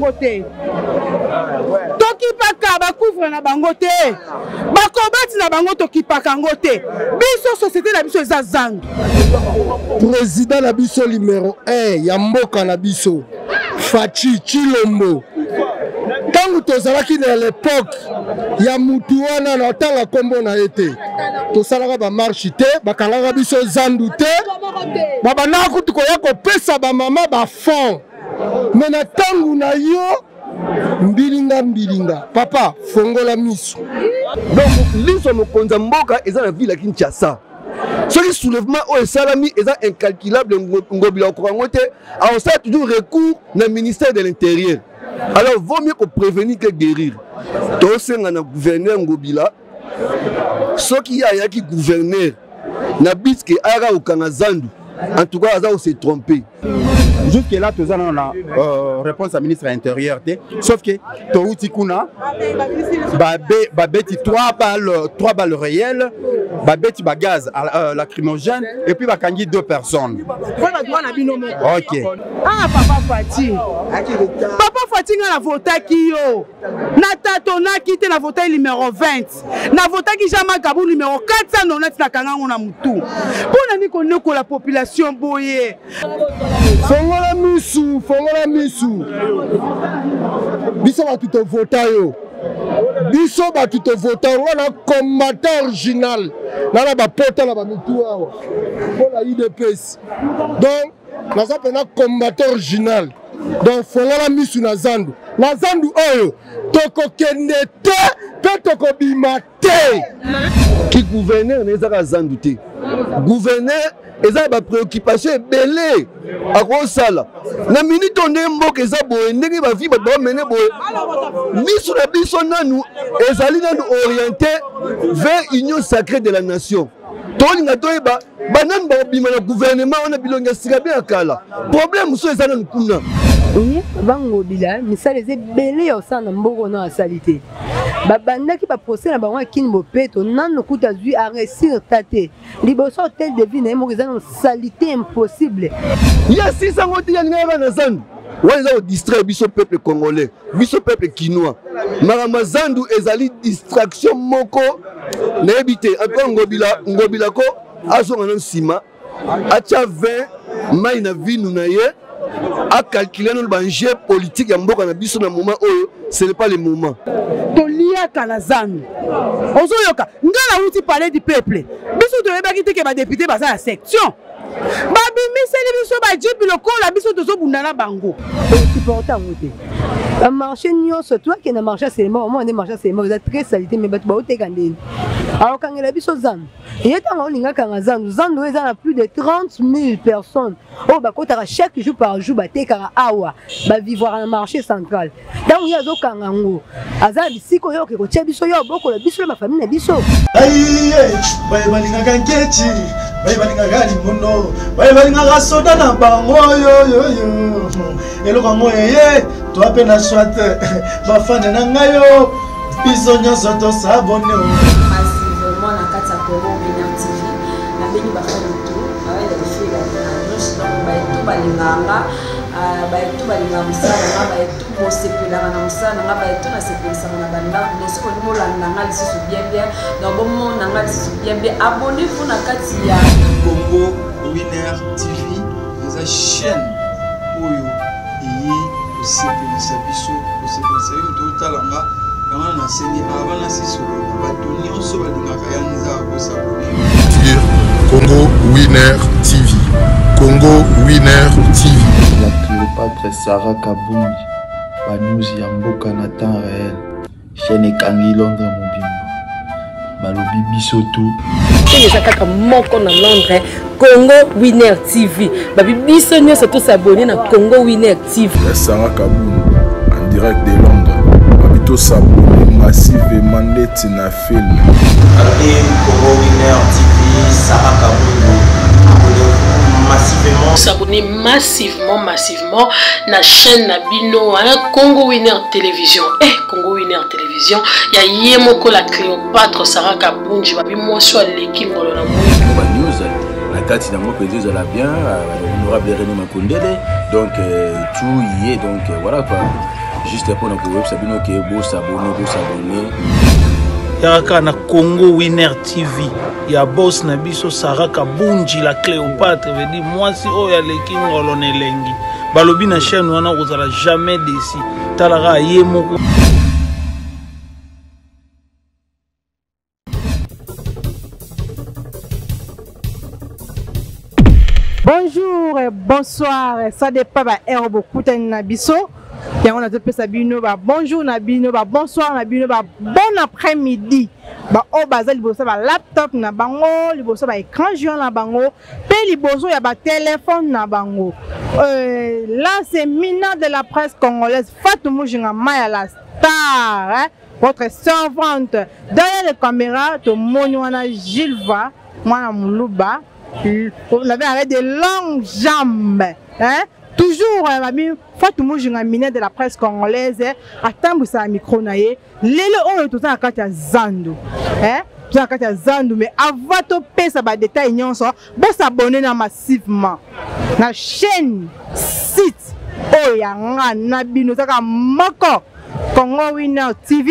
bango te tokipaka bacouvre na bango te bakobati na bango tokipaka yango te biso société na biso eza zandu président na biso numero 1 ya mboka na biso Fatshi Tshilombo ntango tozalaki na lepoke ya mutu wana na otanga nkombo na ye te tosalaka bamarshe te bakangaka biso zandu te babandaka kutu koya kopesa bamama bafond me na ntango na yo mbilinga mbilinga papa fongola miso donc liso ya mokonzi ya mboka eza na ville ya kinshasa soki soulèvement oyo esalami eza incalculable ngobila okoka yango te akosala toujours recours na ministère de l'intérieur alors vaut mieux koprévenir que guérir tosenga na gouverneur ngobila soki ye ayaki gouverneur na but ke ayaka kokanga zandu en tout cas aza kose tromper jusque là toza nano na euh, réponse ya ministre ya intérieur te sauf que touti kuna babeti 3 balles 3 balles réelles babeti bagaz euh, lacrymogène et puis bakangi deux personnes ok ah papa fati papa fati nga navotaki yo natatonaki te navotaki numero 20 navotaki jean marc abu numero 490 nakanga yango na motu mpo na nini konyokola population boye fongola misu fongola misu biso bato tovota yo biso bato tovota yo nga na combattant original na na bapota na bamitu awa mpo na udps donc naza mpena combattant original donc fongola misu na zandu na zandu oyo tokokende te mpe tokobima te ki gouverneur na ezaka zandu te gouverneur eza na bapréoccupation ebele akosala na minute oyo ndenge mboka eza boye ndenge bavi bato bamene boye miso na biso nanu ezali nanu orienté vers union sacrée de la nation tolinga toyeba banani bakobima na gouvernement wana bilongi ya sika be ya kala problème mosusu eza nanu kuna oui bangobila misala eza ebele ya kosala na mboka ono asali te babandaki baprocès na bango ya kini bopeto nano kuta azwi aresir ta te liboso hotel de vie na ye moko eza na salite impossible ye asisa yango te yalinga yaka na zandu wana eza kodistraire biso peuple congolais biso peuple kinois makambo ya zandu ezali distraction moko nayebi te encore ngobila ngobila ko azonga na nsima atya 20 mai na vinu na ye acalcule nano baenjeu politique ya mboka na biso na moment oyo ce n'est pas le moment toliaka na zandu ozoyoka ngai nauti palais du peuple biso toyebaki te ke badepute baza ya section babimiseli biso bajipi lokola biso tozobunda na bango osupporte yango te bamarché nyonso toakende na marché ya selema omona nde marché ya selema eza très salite mais bato baoteka ndeni akokangela biso zando ye ntango olinga akanga zando zando oyo eza na plus de 30 000 personnes oyo bakotaka chaque jour par jour batekaka awa bavivraka na marché central ntango ye azokanga yango aza na bisika oyo oke kotia biso yo obokola biso na bafamile na biso aiye baye balingaka nkeci baye balingaka limono baye balingaka soda na bango yoyoyo eloko yango eye toa mpe na swat bafane na ngai yo biso nyonso tosabone massivement na kati ya congo winner tv nabengi bafani to bayetu balingaka nga bayetu balingaka mosala na nga bayetu bosepelaka na mosala na nga bayetu nasepelisaka na bandako donc soki olingi olanda nga lisusu bien bien donc bomona nga lisusu bien bien abonnez vous na kati ya congo winner tv eza chaîne oyo eye kosepelisa biso kosepelisa yo moto otala nga yango wana nasengi avant nasisolola bato nyonso balingaka ya nzaa kosabone sur Congo Winner TV. Congo Winner TV. La Cléopâtre Sarah Kabungi, ba news ya mboka na temps réel. Chaîne ekangi Londres mobimba. Balobi biso tout. Chaîne eza kaka moko na Londres, Congo Winner TV. Babi biso nyonso to s'abonner na Congo Winner TV. Ya Sarah Kabungi en direct de Londres. Babi to s'abonner massivement ndeti na film. Alobi Congo Winner TV, Sarah Kabungu, abonnez-vous massivement. S'abonner massivement, massivement na chaîne na bino hein, Congo Winner Télévision. Eh, Congo Winner Télévision, ya ye moko la Cléopâtre Sarah Kabunji, babi mwasi aleki ngolo na moi. Ba news na kati nango mpenza ezala bien euh, honorable René Makondele donc euh, tout y est donc euh, voilà quoi. Juste mpona koyebisa bino ke bosabone bosabone. Yaka kaka na Congo Winner TV ya boss na biso Sarah Kabunji la Cléopâtre, veut dire mwasi oyo aleki ngolo na elengi. Balobi na chaîne wana okozala jamais déçu. Talaka ye moko. Bonjour et bonsoir, ça dépend ba heure bokutani na biso. Yango nazopesa bino ba bonjour na bino, ba bonsoir na bino, ba bon après-midi. Ba oyo baza liboso ba laptop na bango, liboso ba écran géant na bango, pe liboso ya ba téléphone na bango. Euh, là c'est Mina de la presse congolaise, Fatou Mujinga Maya la star, hein? Votre servante derrière les caméras, tomoni wana Gilva, mwana muluba, on avait avec des longues jambes, hein? Toujours euh, mami Fatou Mujinga Mina de la presse congolaise atambwisaka micro na ye lelo oyo toza na kati ya zando, hein? Toza na kati ya zando, mais avant topesa ba détails nyonso, bosabonne na massivement na chaîne site oyo ya nga na bino ezaka moko Congo Winner TV,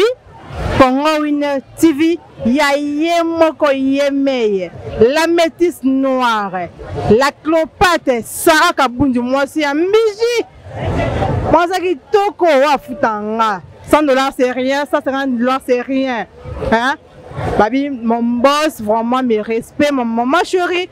Congo Winner TV ya ye moko ye meye, la métisse noire, la Cléopâtre Sarah Kabundi, mwasi ya mbiji, mwasi kitoko oyo afuta nga 100 $ c'est rien, 150 $ c'est rien, hein? Babi, mon boss, vraiment mes respects, mon maman chérie,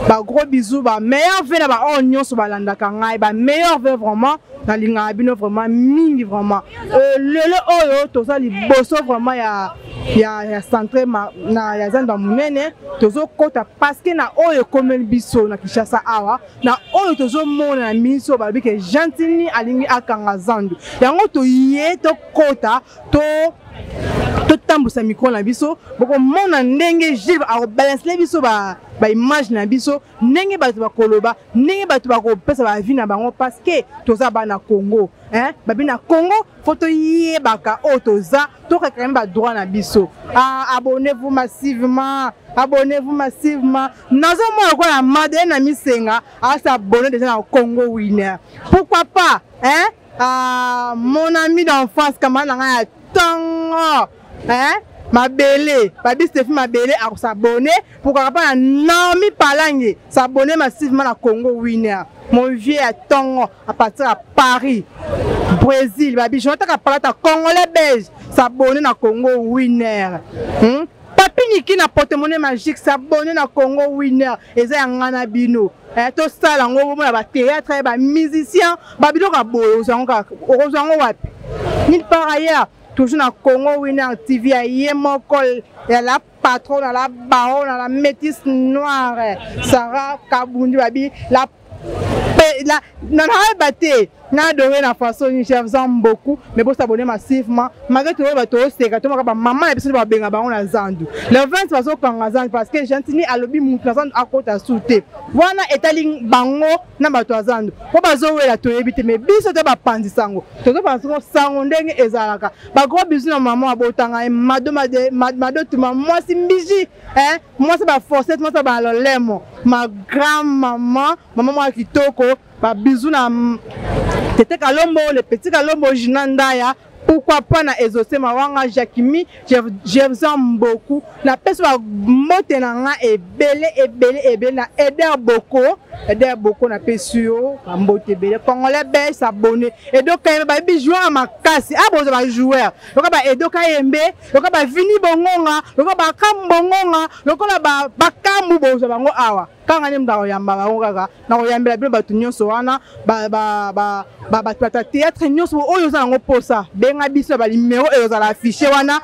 ba gros bisous, ba meilleurs vœux na ba oyo nyonso balandaka ngai, ba meilleurs vœux vraiment, nalingaka bino vraiment mingi vraiment. Euh, lelo oyo toza liboso vraiment ya ya ya centre ma, na ya zando ya monene, tozokota parce que na oyo ekomeli biso na Kinshasa awa, na oyo tozomona na miso balobi ke Gentiny alingi akanga zandu, yango toye tokota to totambwisa micro na biso, bokomona ndenge Gilles akobalancele biso ba ba image na biso, ndenge bato bakoloba, ndenge bato bakopesa ba vie na bango, parce que toza bana Congo, hein? Babi na Congo faut toyebaka oyo toza, to réclamer ba droit na biso. Ah, abonnez-vous massivement, abonnez-vous massivement. Nazomona lokola Madeleine na Misenga a s'abonner déjà na Congo Winner, pourquoi pas, hein? Ah, mon ami d'enfance, camarade na ngai ya tongo, hein? Mabele, Babi Stéphie Mabele a s'abonner, pourquoi pas na Naomi Palange s'abonner massivement na Congo Winner. Mon vieux à tongo à partir à Paris, Brésil, Babi Jonathan Kapalata congolais belge s'abonner na Congo Winner. Hmm? Papi Niki na porte-monnaie magique s'abonner na Congo Winner. Eza ya nga na bino. Eh, tosala yango bomona ba théâtre, ba musicien, ba biloko ya boye, ozwa yango kaka, okozwa yango wapi? Nulle part ailleurs. Toujours na Congo Winner TV ya ye moko ya la patronne, la baronne, la métisse noire Sarah Kabundi, babi la la na nayeba te na adoré na façon ni chef j'aime beaucoup, mais bo s'abonner massivement malgré tout ba to seka to maka ba maman na biso ba benga bango na zandu le 20 bazokanga zandu parce que Gentiny alobi mutu na zandu akota sute wana etali bango na bato ya zandu po bazowela toyebi te, mais biso te bapanzi sango tozopanza sango ndenge ezalaka. Ba gros bisous na maman abotanga ye Mado, Mado Tuma, mwasi mbiji, hein? Mwasi ba forcette, mwasi ba lolemo, ma grand maman, maman mwa kitoko. Ba bisous na Tete Kalombo, le petit Kalombo, Gina Ndaya, pourquoi pas na Exaucé Mawanga, Jacquimi, je vous aime beaucoup. Na pesi ba mbote na nga ebele ebele ebele na Eder Boko, Eder Boko na pesi yo ba mbote ebele. Congolais belge s'abonner. Edo Kayembe ba bi joueur makasi. Ah boza ba joueur. Loka ba Edo Kayembe, loka ba Vini Bongonga, loka ba Kam Bongonga, lokola ba Bakambu boza bango awa. Kanga nde moto akoyamba bango kaka, nakoyambela bino bato nyonso wana, bato ya théâtre nyonso oyo oza nango posa, benga biso ba numéro oyo ezala affiché wana,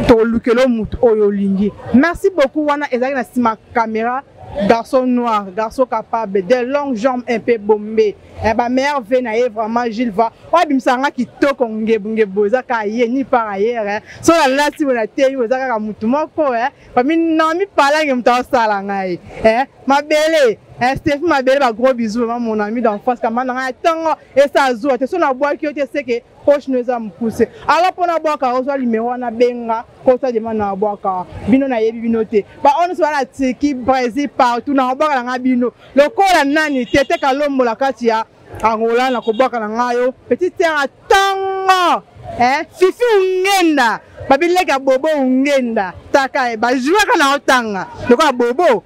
tolukelo moto oyo olingi. Merci beaucoup. Wana ezalaki na nsima caméra, garçon noir, garçon capable, de longues jambes un peu bombées. Eh, ba meilleur ve na ye vraiment Gilles va. Oyo abimisaka nga kitoko ngebu ngebu eza kaka ye ni par ailleurs, eh. So nalati boye na teyi eza kaka mutu moko, eh. Bami Naomi Palange moto asala ngai, eh. Mabele, eh, Stéphie Mabele, ba gros bisous vraiment mon ami d'enfance, kama na ngai tongo esa zuwa te so nabwaki yo te seke poche no eza mokuse. Alors mpona bwaka ozwa numéro wana benga kosa demande na bwaka bino nayebi bino te. Ba oyo nyonso bana Turquie, Brésil partout na bwaka na ngai bino lokola nani Tete Kalombo na kati ya Angola na kobwaka na ngai yo petit terre ya tongo. tongo eh, Fifi Ungenda babileki ya Bobo Ungenda taka bajouaka na otanga lokola Bobo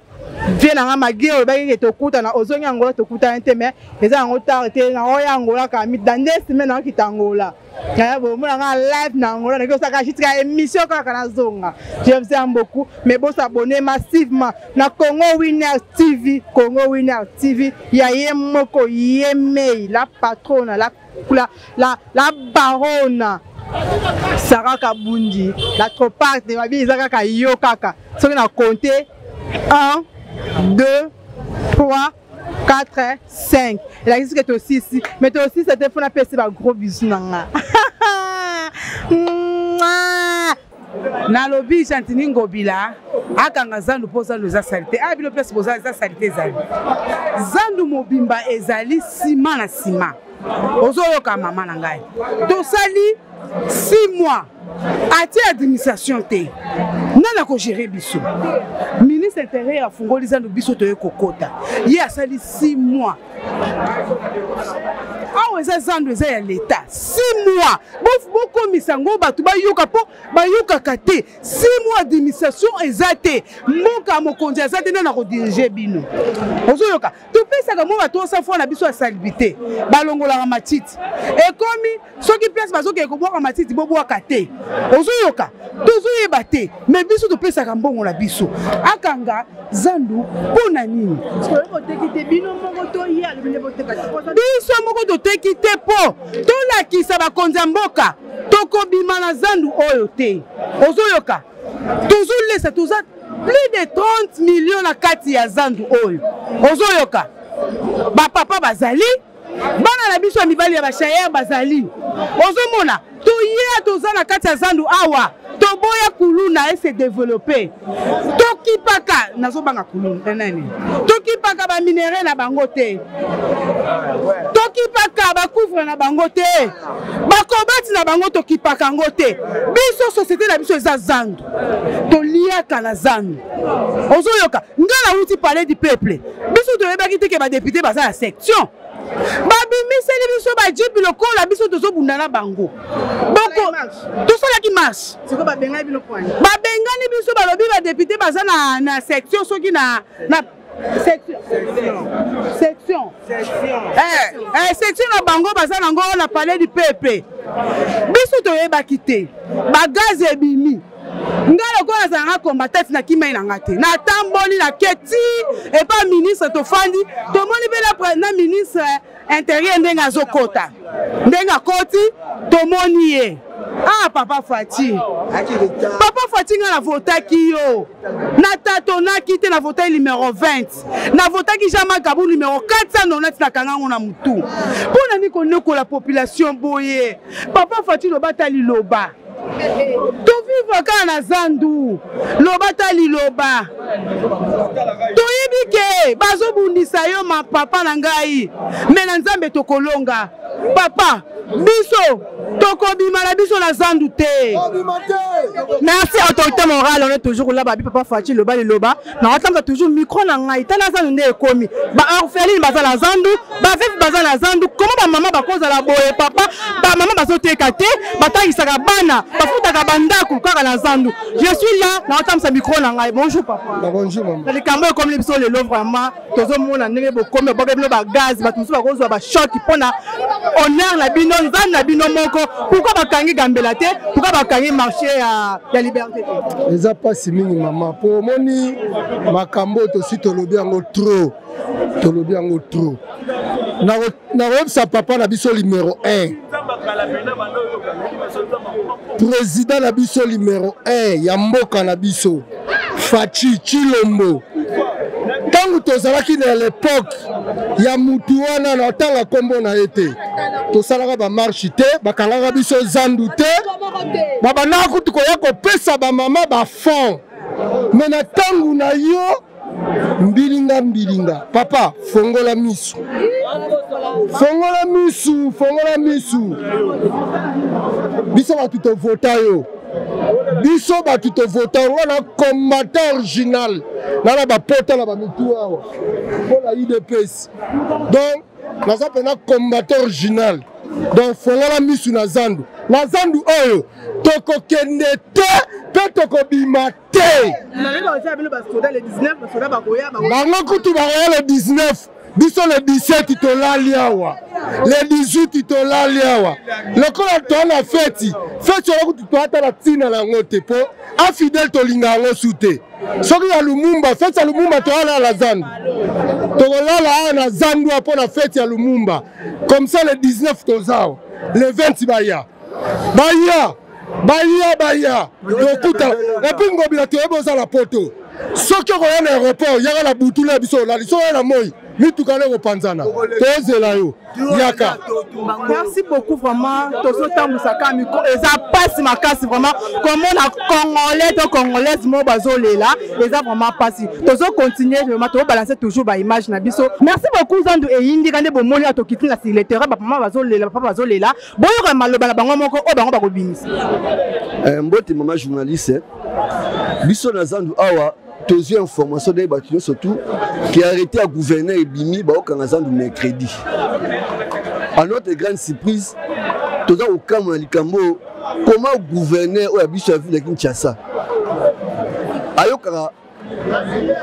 vie na nga magie oyo olobaki ke tokutana ozongi angola tokutani te mais eza yango tard te na oya angola kaka dans deux semaines naokita angola naya bomona nga live na angola naki osaka juste ka émission kaka nazonga je vous aime beaucoup mais bosabonne massivement na Congo Winner TV. Congo Winner TV ya ye moko ye mei la patrona la, la, la, la barona Sarah Kabundi la troparte babi eza kaka yo kaka soki na compte 1 2 3 4 5 elakisi ke tosisi mais tosisi te mpo napesi ba gros bisous na nga. Nalobi Gentiny Ngobila akanga zandu mpo zandu eza salite. Ah bino place boza eza salite ezali. Zandu mobimba ezali sima na sima. Ozoyoka mama na ngai. Tosali 6 mois atie administration te. Nani akogere biso? Ministre intérieur afungoli zandu biso toye kokota. Ye asali 6 mois. Awa eza zandu eza ya leta 6 mois bokomisa yango bato bayoka mpo bayokaka te. 6 mois administration eza te, mboka mokonzi aza te, nani akodirige bino? Ozoyoka topesaka mwa bato osa foi na biso ya salubrité, balongolaka matiti ekomi soki place bazokende kobwaka matiti bobwaka te. Ozoyoka tozoyeba te, me biso topesaka mbongo na biso. Akanga zandu mpo na nini? Biso moko toteki te mpo tolakisa bakonzi ya mboka tokobima na zandu oyo te. Ozoyoka tozolesa toza plus de 30 millions na kati ya zandu oyo. Ozoyoka bapapa bazali, bana na biso ya mibali ya bashayere bazali. Ozomona toye toza na kati ya zandu awa, toboya kuluna ese développer. Tokipaka nazobanga kuluna nani, tokipaka baminere na bango te, tokipaka bacouvre na bango te, bakobati na bango tokipaka yango te. Biso société na biso eza zandu, toliaka na zandu. Ozoyoka nga nauti palais du peuple, biso toyebaki te ke badepute baza na section, babimiseli biso bajipi lokola biso tozobunda na bango. Boko tosalaki marche, babengani biso, balobi badepute baza na, na section soki na, na section section section na bango baza nango na palais du peuple. Biso toyebaki te, bagaz ebimi. Nga lokola nazalanga combattant na kimai na nga te, natamboli na keti epa ministre, tofandi tomoni mpe na ministre intérieur ndenge azokota, ndenge akoti tomoni ye. Ah papa Fati, papa Fati, nga navotaki yo natatonaki te, navotaki numéro 20, navotaki Jean-Marc Kabund numéro 490, nakanga yango na mutu. Mpo na nini konyokola population boye? Papa Fati, loba ta liloba, tovivre kaka na zandu, loba ta liloba. Toyebi ke bazobundisa yo ma papa na ngai, me na Nzambe tokolonga. Papa, biso tokobima na biso na zandu te. Merci autorité morale, on est toujours là, babi papa Fati loba liloba. Na watamza toujours micro na ngai, tala zandu nde ekomi. Ba orpheline baza na zandu, ba veuve baza na zandu, comment ba mama bakoza la boye papa, ba mama bazoteka te, batangisaka bana, bafutaka bandako kaka na zandu. Je suis là, na watamza micro na ngai. Bonjour papa. Ba bonjour maman. Na likambo ekomi biso lelo vraiment tozomona ndenge bokomi bobe bino ba gaz, bato mosusu bakozwa ba choc mpona honneur na bino, nzambe na bino moko. Pourquoi bakangi Gambela te? Pourquoi bakangi marché ya, ya liberté te? Eza mpasi mingi mama, mpo omoni makambo oyo tosi tolobi yango trop, tolobi yango trop. Nakoyebisa papa na biso numéro 1, président na biso numéro 1 ya mboka na biso Fatshi Tshilombo, ntango tozalaki na l'époque ya mutu wana na otanga nkombo na ye te, tosalaka bamarche te, bakangaka biso zandu te, babandaka kutu koya kopesa bamama bafond. Me na ntango na yo mbilinga mbilinga, papa fongola misu, fongola misu, fongola misu. Biso bato tovota yo, biso bato tovota yo wana combattant original na na bapota na bamitu awa mpo na UDPS. Donc naza mpena combattant original. Donc fongola misu na zandu. Na zandu oyo tokokende te mpe tokobima te. Bango kutu bakoya le 19, biso le 17 tolali awa, le 18 tolali awa. Lokola toa na feti, feti wana kutu toatala ntina na yango te, mpo afidele tolinga yango su te. Soki ya Lumumba, feti ya Lumumba, toalala na zandu, tokolala awa na zandu mpo na feti ya Lumumba. Comme ça le 19 toza awa, le 20 baya baya baya baya tokuta. Et puis Ngobila, toyebi oza na poto. Soki okoya na aéroport, yaka na butu na biso olali. Soki oya na moi, mituka nde ekopanzana. Tozela yo, yaka. Merci beaucoup. Vraiment tozotambwisaka micro, eza mpasi makasi vraiment komona Congolais to Congolaise mo bazolela, eza vraiment mpasi. Tozocontinue vraiment, tozobalance toujours baimage na biso. Merci beaucoup. Zandu eyindika nde bomoni, tokiti na sur le terrain, bapama bazolela, bapapa bazolela, boyoka maloba na bango moko oyo bango bakobimisa. Mbote mama journaliste. Biso na zandu awa tozwi information ndenge bato nyonso tu ke arrêté ya gouverneur ebimi, baokanga zandu mercredi. À notre grande surprise, toza kokamwa na likambo oyo. Comment gouverneur oyo ya biso ya ville ya Kinshasa ayokaka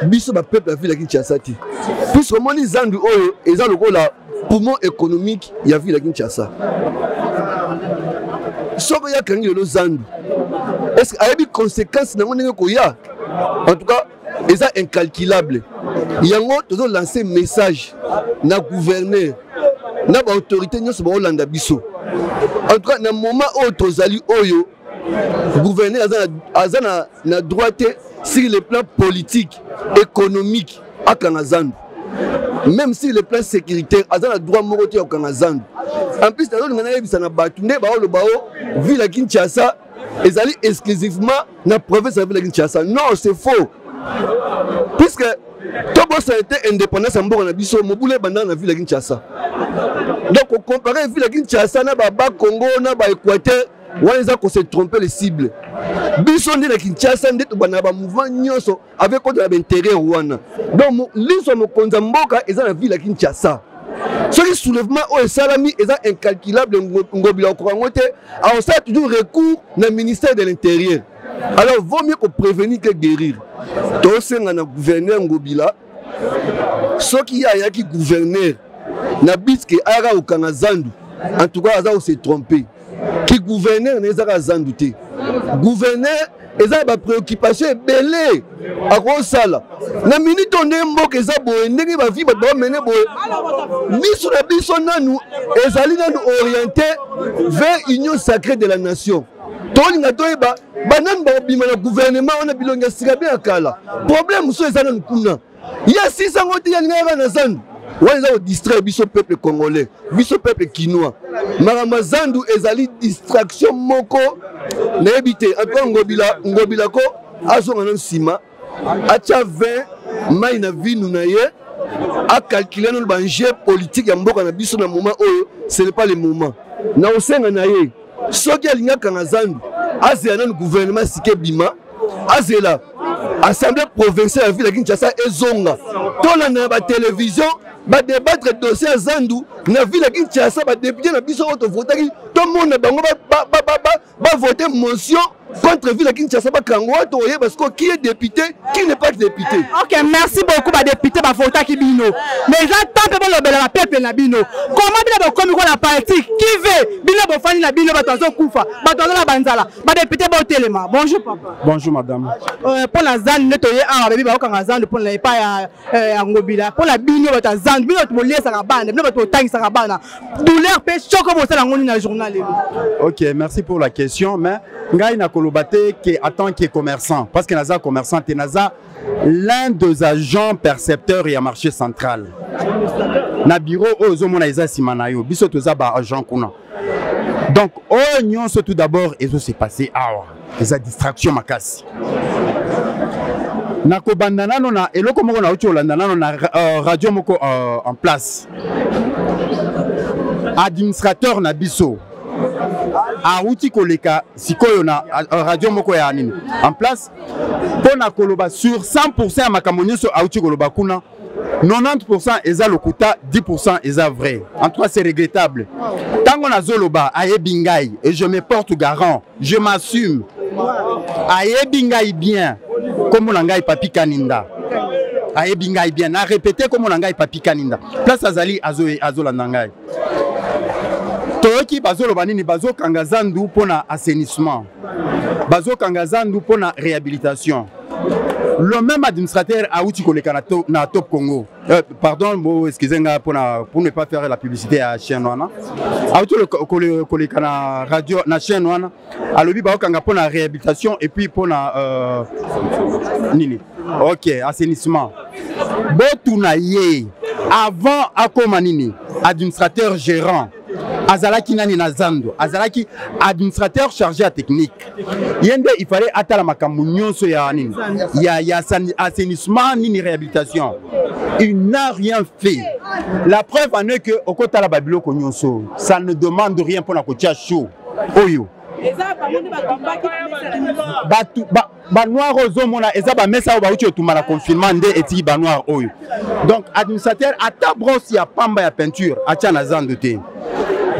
biso bapeuple ya ville ya Kinshasa te, puisque omoni zandu oyo eza lokola poumon économique ya ville ya Kinshasa? Soki oyo akangi lelo zandu, est ce que ayebi conséquence nango ndenge koya? En tout cas eza incalculable. Yango tozolancer message na gouverneur na baautorité nyonso baolanda biso. En tout cas na moment oyo tozali oyo, gouverneur aza na droit te sur le plan politique, économique akanga zandu. Même sur le plan sécuritaire, aza na droit moko te ya kokanga zandu. En plus, nazolinga nayebisa na bato nde baoloba o ville ya Kinshasa ezali exclusivement na province ya ville ya Kinshasa. Non, c'est faux, puisque tobosana te, indépendance ya mboka na biso, mobulu ebandaka na ville ya Kinshasa. Donc kocompare ville ya Kinshasa na baba Congo na baÉquateur wana, eza kose tromper les cibles. Biso nde na Kinshasa nde tobandaka bamouvement nyonso avec kota na baintérieur wana. Donc liso ya mokonzi ya mboka eza na ville ya Kinshasa. Soki soulèvement oyo esalami eza incalculable, Ngobila okoka yango te, akosala toujours recours na ministère de l'Intérieur. Alors vaut mieux koprévenir que guérir. Tosenga na gouverneur Ngobila, soki ye ayaki gouverneur na but ke ayaka kokanga zandu, en tout cas aza kose tromper. Ki gouverneur na ezaka zandu te. Gouverneur eza na bapréoccupation ebele akosala na minute oyo. Ndenge mboka eza boye, ndenge bavi bato bamene boye, miso na biso nanu ezali nanu orienté vers Union sacrée de la nation. Tolinga toyeba banani bakobima na gouvernement wana, bilongi ya sika be ya kala. Problème mosusu eza nanu kuna, ye asisango te, yalinga yaka na zandu wana, eza kodistraire biso peuple congolais, biso peuple kinois. Makambo ya zandu ezali distraction moko, nayebi te. En Ngobila, Ngobila ko azonga na nsima, atya 20 mai na vinu na ye, acalcule nano baenjeu politique ya mboka na biso. Na moment oyo, ce n'est pas le moment. Na kosenga na ye, soki alingi akanga zandu, azela nanu gouvernement sika ebima, azela assemblée provinciale ya ville ya Kinshasa ezonga, tolanda na batelevizio badébattre dossier ya zandu na ville ya Kinshasa. Badéputé na biso oyo tovotaki, tomona bango bavote motion contre ville ya Kinshasa, bakango wana, toyeba sikoyo qui est député, qui n'est pas député. Ok, merci beaucoup. Badéputé bavotaki bino, mais eza temps mpe bolobela bapeuple na bino. Comment bino bokomi ko na parti qui veut bino bofandi na bino, bato azokufa, bato aza na banzala? Badéputé botelema. Bonjour papa. Bonjour madame. Mpo na zandu nde toye awa, bebi bakokanga zandu mpo na epai ya Ngobila. Mpo na bino bato ya zandu, bino bato boliesaka bana, bino bato botangisaka bana, douleur mpe choc bosala yango nini na journal lelo? Ok, merci pour la question. Mais ngai nakoloba te ke en tant que commerçant, parce que naza commerçant te, naza l'un des agents percepteurs ya marché central na bureau oyo ozomona eza nsima na yo. Biso toza baagent kuna. Donc oyo nyonso, tout d'abord ezose passe awa eza distraction makasi. Nakobanda nano na eloko moko nauti kolanda nano na radio moko en place. Administrateur na biso awuti koleka sikoyo na radio moko ya nini en place mpo na koloba sur 100 ya makambo nyonso awuti koloba kuna. 90% eza lokuta, 10% eza vrai. En tout cas, c'est regrettable. Ntango nazoloba, ayebi ngai et je me porte garant, je m'assume. Ayebi ngai bien, kombo na ngai Papi Kaninda. Ayebi ngai bien, na répété, kombo na ngai Papi Kaninda. Place azali, azolanda ngai. Toyoki bazoloba nini? Bazokanga zandu mpona assainissement, bazokanga zandu mpona réhabilitation. Le même administrateur auti koleka na Top Congo, pardon, bo excusez nga mpona pour ne pas faire la publicité ya chaîne wana, auti koleka na radio, na chaîne wana, alobi baokanga mpona réhabilitation et puis mpona nini, ok, assainissement. Botuna ye, avant akoma nini, administrateur gérant, azalaki nani na zando? Azalaki administrateur chargé ya technique. Ye nde il fallait atala makambo nyonso ya nini, ya assainissement, nini, réhabilitation. Il n'a rien fait. La preuve en est que okotala babiloko nyonso, ça ne demande rien mpona kotia chaud oyo. Bato banoir ozomona eza bamesa oyo bauti otumba na confinement nde etiki banoir oyo. Donc administrateur ata brosse ya pamba ya peinture atia na zando te.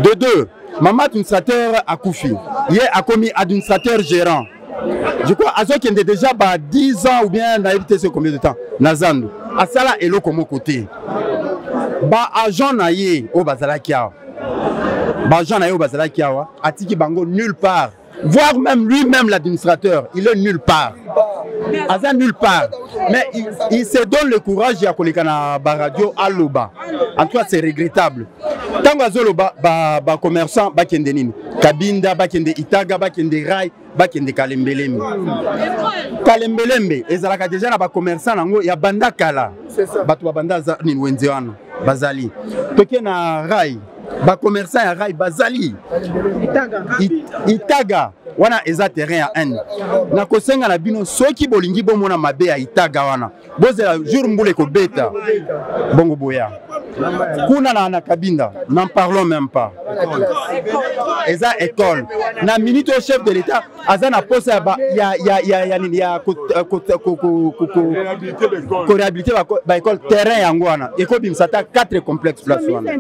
De deux, mama administrateur akufi, ye akomi administrateur gérant. Je crois azokende déjà ba 10 ans ou bien nayebi te c'est combien de temps na zando, asala eloko moko te. Baagent na ye oyo bazalaki awa, baagent na ye oyo bazalaki awa, atiki bango nulle part, voire même lui-même l'administrateur, il est nulle part, aza nulle part. Mais il se donne le courage ya koleka na baradio aloba. En tout cas, c'est regrettable. Ntango azoloba bacommerçant ba bakende nini, Kabinda, bakende Itaga, bakende Rai, bakende Kalembelembe. Kalembelembe ezalaka déjà na bacommerçant nango ya banda kala, bato babanda nini, wenze wana bazali. Toke na Rai, bacommerçant ya Rai bazali. Itaga wana eza terrain ya Inde. Nakosenga na bino, soki bolingi bomona mabe ya Itaga wana, bozela jour mbula ekobeta, bongo boya kuna na Kabinda. N'en parlons même pas, eza école. Na minute oyo, chef de l'État aza na posa ya nini, ya koréhabiliter baécole. Terrain yango wana ekobimisa ata 4 complexe place wana.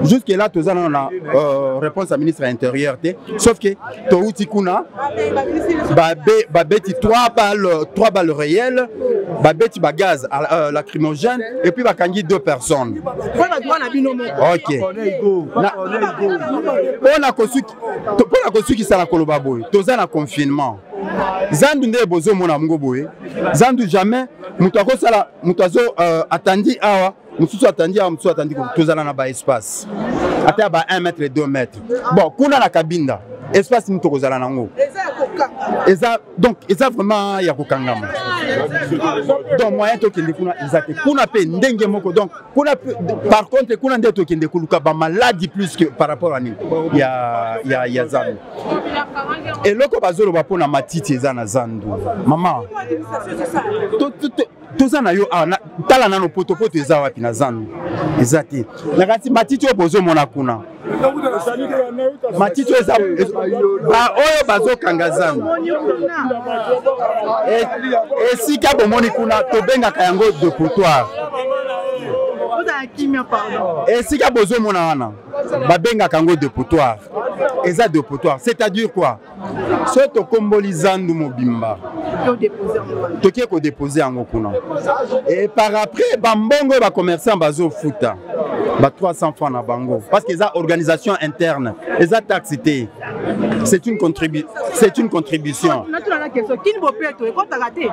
Jusque là toza nano na réponse ya ministre ya Intérieur te, sauf que touti kuna, babeti 3 balles, 3 balles réelles, babeti bagaz lacrymogène et puis bakangi deux personnes. Ok, mpona kosukisa na koloba boye, toza na confinement. Zandu nde bozomona yango boye. Zandu, jamais moto akosala, moto azo atandi awa, mosusu atandi awa, mosusu atandi. Tozala na baespace ata ya ba 1 mètre, 2 mètres. Bon, kuna na Kabinda, espace nini tokozala nango? Eza donc eza vraiment ya kokangama. Donc moyen tokende kuna eza te. Kuna mpe ndenge moko. Donc kuna, par contre, kuna nde tokende koluka bamaladi plus que par rapport à nini ya zandu. Eloko bazoloba mpona matiti eza na zandu, mama, toza na yo awa. Tala nano potopoto eza wapi na zandu? Eza te. Na kati matiti oyo bozomona kuna, matiti oyo eza oyo bazokanga zandu, esika bomoni kuna tobengaka yango dépotoir. Esika bozomona wana babengaka yango dépotoir. Eza dépotoir, c'est-à-dire quoi? So tokomboli zandu mobimba, tokie kodépose yango kuna et par après bambongo oyo bacommerçant bazofuta ba 300 francs na bango, parce que eza organisation interne, eza taxe te, c'est une contribution. Ekotaka te.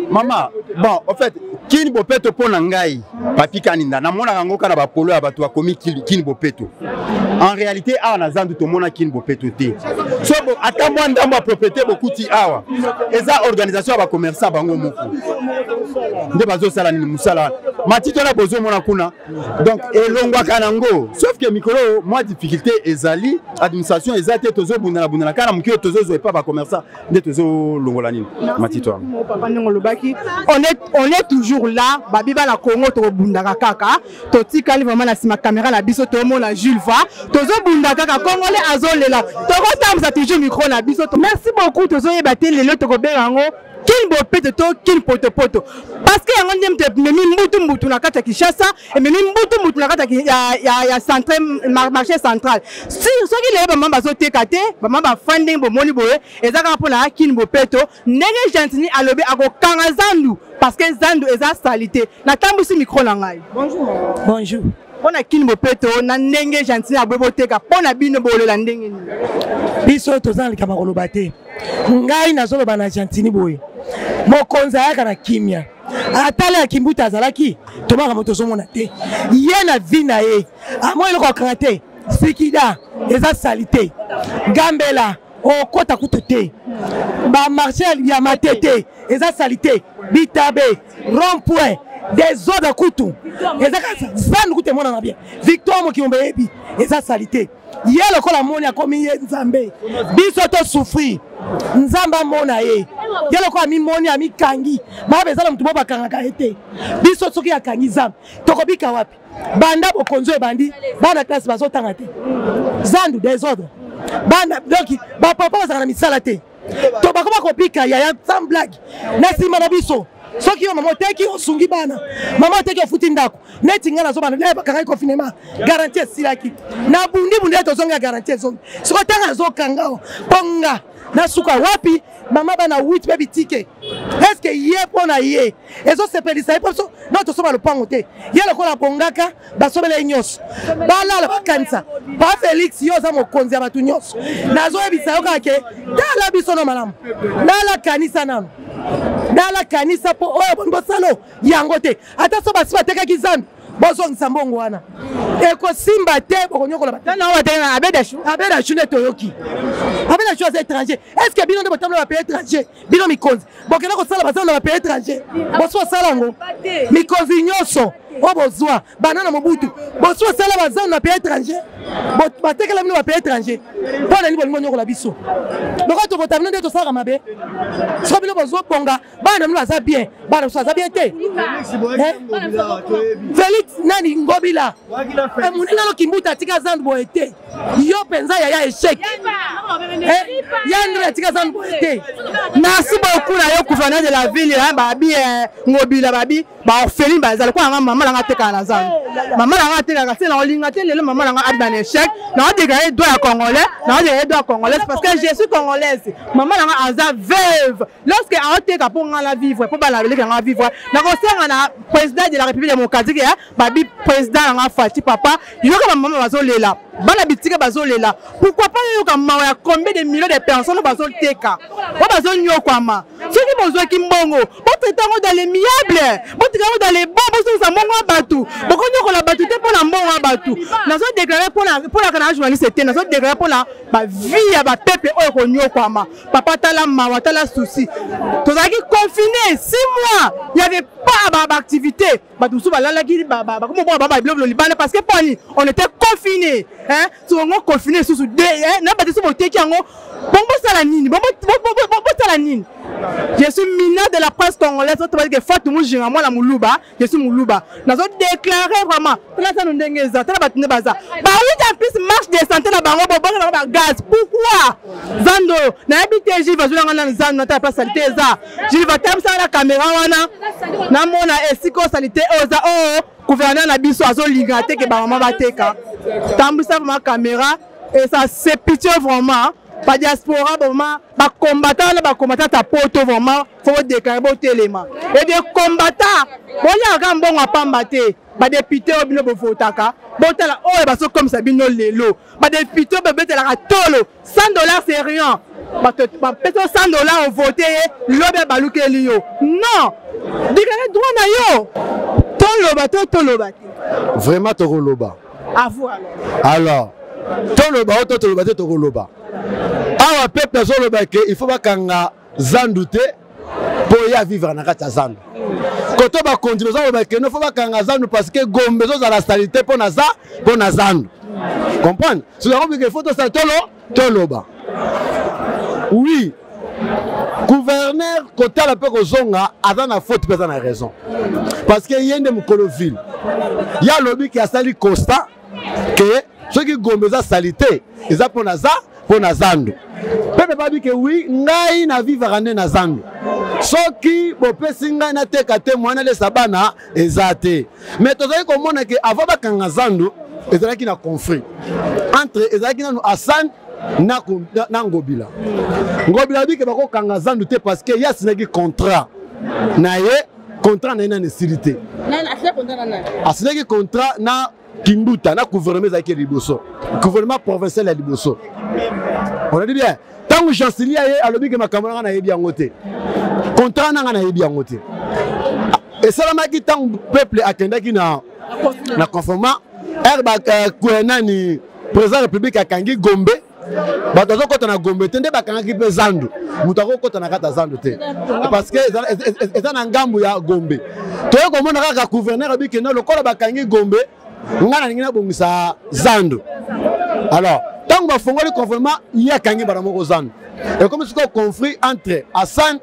Mama, bon, en fait, Kini Bopeto, mpo na ngai Papi Kaninda, namonaka yango kaka na bapolo ya bato bakomi Kini Bopeto. En réalité, awa na zandu tomona Kini Bopeto te. So ata mwa ndambo ya propriété bokuti awa, eza organisation ya bacommerçant bango moko nde bazosala nini, mosala wana. Matiti wana bozomona kuna, donc elongwaka nango, sauf que mikolo oyo mwa difficulté ezali, administration eza te. Tozobundana bundana kaka na moki oyo tozozwa epa bacommerçant nde tozolongola nini, matiti wana. Papa, ndenge olobaki, on est toujours là. Babi bana Congo, tokobundaka kaka. Totikali vraiment na nsima caméra na biso, tomona Jules Va, tozobunda kaka. Congolais azolela, tokotambusa toujours micro na biso. Merci beaucoup. Tozoyeba te lelo tokobenga yango. Kin bopeto to Kin potopoto. Parce que yango nde moto ememi mbutu mbutu na kati ya Kinshasa, ememi mbutu mbutu na kati ya, ya, ya centre, marché central. Si, soki lelo bamama bazoteka te, bamama bafandi ndenge bomoni boye, eza kaka mpo na Kin bopeto. Ndenge Gentiny alobi akokanga zandu parce que zandu eza salite. Natambwisi micro na ngai. Bonjour. Bonjour. Mpo na Kin bopeto na ndenge Gentiny aboyi boteka, mpo na bino bolela ndenge nini? Biso toza na likambo ya koloba te. Ngai nazoloba na Gentiny boye, mokonzi ayaka na kimia, atala ya Kimbuta azalaki tobaka moto ozomona te ye na vie na ye amoi eloko akanga te sikida eza salite gambela okota kutu te bamarché ya matete eza salite bitabe rond point desordre kutu eza kaka zandu kutu emonana bien victoire mokili mobimba eyebi eza salite ye lokola amoni akomi ye nzambe biso to souffrir nzambe amona ye ye lokola amimoni amikangi mabe eza na motu mo bakangaka ye te biso soki akangi nzambe tokobika wapi banda bokonzi oyo ebandi bana classe bazotanga te zandu desordre bana donc bapapa bazalaka na misala te to bakoma kobika yaya sans blague na nsima na biso soki yo mama oteki osungi bana mama oteki ofuti ndako neti ngai nazobana naye bakangaki confinement garantie esilaki na bundi bundi ye tozongi ya garantie ezongi siko ntango azokanga o mpo nga nasuka wapi mama bana 8 mpe bitike estce ye mpo na ye ezosepelisa ye mpo biso no tosomba lopango te ye lokola abongaka basobela ye nyonso balala bakanisa pa felix yo oza mokonzi ya bato nyonso nazoyebisa yo kaka ke tala biso no malamu lala kanisa nano lala kanisa mpo oyo bongi bosalo yango te ata so basi batekaki zambi bozongisa mbongo wana ekosimba te bokonyokola abedashu nde toyoki abedashu aza étranger est ce que bino nde botambola bapays étranger bino mikonzi bokenda kosala bazala na bapays étranger bosi osala yango mikonzi nyonso oyo bozwa bana na mobutu bosi osala bazala na pays étranger batekela bino bapays étranger mpo na nini bolingi bonyokola biso lokola tobota bino nde tosalaka mabe soko bino bozobonga bana bino baza bien bana biso baza bien te felix nani ngobila eh, moninga no kimbuta atika zandu boye te yo mpenza yaya échec eh, ya ndre atika zandu boye te merci beaucoup na yo gouverneur de la ville babi eh, ngobila babi baorpheline baza lokola nga mama nanga atekaka na zandu mama nanga atekaka se naolinga te lelo mama nanga abima na échec naodeklare droit ya congolais naodeklare droit ya congolaise parce que je suis congolaise mama nanga aza veuve lorsque aoteka mpo nga na vivre mpo bana beleki nanga vivre nakosenga na président de la république démocratique ya babi président nanga Fatshi papa yoka bamama bazolela bana bitika bazolela pourquoi pas yoyoka mawa ya combien de millions de personnes bazoteka po bazonyokwama soki bozwaki mbongo botraite yango dans les miable botika yango dans les bon bozongisa mbongo ya bato bokonyokola bato te mpo na mbongo ya bato nazodeklare mpo na kana journaliste te nazodeklare mpo na bavie ya bapeuple oyo konyokwama papa tala mawa tala souci tozalaki confine 6 mois il y avait pas baactivité bato mosusu balalaki bakomobwaka bango babiloko libanda parce que poni on était confiné hein songo confiné lisusu de na bato mosusu boteki yango bongo bosala nini bosala nini je suis mineur de la presse congolaise oto balike Fatou Mujinga mwana muluba je suis muluba nazo déclarer vraiment tala sano ndenge eza tala bato nde baza bawuti en plus marche de santé na bango bobonga bango bagaz pourquoi zando nayebi te juve azwilanga nanu zando natala place salite eza juve atambisaka na kamera wana namona esika oyo salite oyo eza oyo gouverneur na biso azolinga te ke bamama bateka tambwisa vraiment kamera et ça c'est pitié vraiment ba diaspora vraiment ba combattant na ba combattant ta poto vraiment faut déclarer botelema et des combattants boliaka mbongo ya pamba te badepute oyo bino bovotaka botala oyo bazokomisa bino lelo badepute oyo babetelaka tolo 100 dollars c'est rien bato bapesa 100 dollars ovote ye lobi abalukeli yo non déclare droit na yo toloba to toloba te vraiment tokoloba à vous alors toloba oyo to toloba te tokoloba awa peuple azoloba ke il faut bakanga zandu te mpo ye avivre na kati ya zandu koto bakonzi bazoloba ke no fo bakanga zandu parce que gombe ezozala salite mpo na za mpo na zandu comprendre soki yango bike fo tosala tolo toloba oui gouverneur kotala mpe kozonga aza na faute mpe aza na raison parce que ye nde mokolo ville ye alobi ke asali constat ke soki gombe eza salite eza mpo na za mpo na zando. Peuple babi ke oui, ngai na vivaka nde na zando. Soki bopesi ngai nateka te, mwana alesa bana eza te. Mais tozali komona ke avant bakanga zando ezalaki na conflit entre, ezalaki nanu Hassan na, na, na Ngobila. Ngobila alobi ke bakokanga zando te parce que ye asinaki contrat na ye, contrat na ye nani esili te. Asinaki contrat na Kimbuta, na gouvernement ezalaki ya liboso, gouvernement provincial ya liboso. On a dit bien, ntango Gentiny aye alobi ke makambo na ngai nayebi yango te, contrat na ngai nayebi yango te. Esalamaki ntango peuple akendaki na na conformant r ba euh, nani président république akangi Gombe, bato azokɔta na Gombe te, nde bakangaki mpe zandu, moto akokɔta na kati ya zandu te parce que eza na ngambu ya Gombe. Toye komona kaka gouverneur abi kende lokola bakangi Gombe, ngai nalingi nabongisa zandu. Alors ntango bafongoli conformement, ye akangi mbala moko zandu, ekomi sikoyo conflit entre Hassan